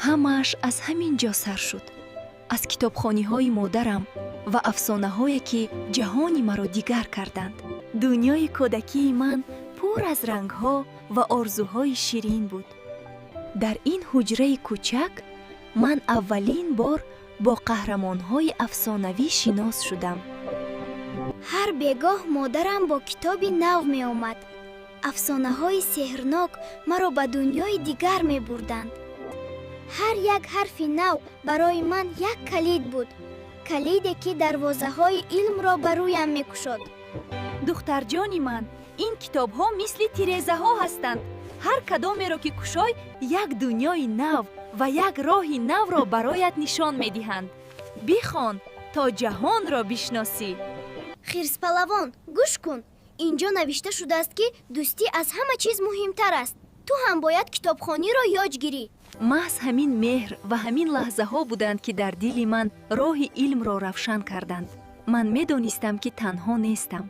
Ҳамааш аз ҳамин ҷо сар шуд, аз китобхониҳои модарам ва афсонаҳое, ки ҷаҳони маро дигар карданд. Дунёи кӯдакии ман пур аз рангҳо ва орзуҳои ширин буд. Дар ин ҳуҷраи кӯчак ман аввалин бор бо қаҳрамонҳои афсонавӣ шинос шудам. Ҳар бегоҳ модарам бо китоби нав меомад. Афсонаҳои сеҳрнок маро ба дунёи дигар мебурданд. Ҳар як ҳарфи нав барои ман як калид буд, калиде, ки дарвозаҳои илмро ба рӯям мекушод. Духтарҷони ман, ин китобҳо мисли тирезаҳо ҳастанд. Ҳар кадомеро ки кушой, як дунёи нав ва як роҳи навро бароят нишон медиҳанд. Бихон, то ҷаҳонро бишносӣ. Хирспалавон, гӯш кун. Инҷо навишта шудааст, ки дӯстӣ аз ҳама чиз муҳимтар аст. Ту ҳам бояд китобхониро ёд гирӣ. Маҳз ҳамин меҳр ва ҳамин лаҳзаҳо буданд, ки дар дили ман роҳи илмро равшан карданд. Ман медонистам, ки танҳо нестам.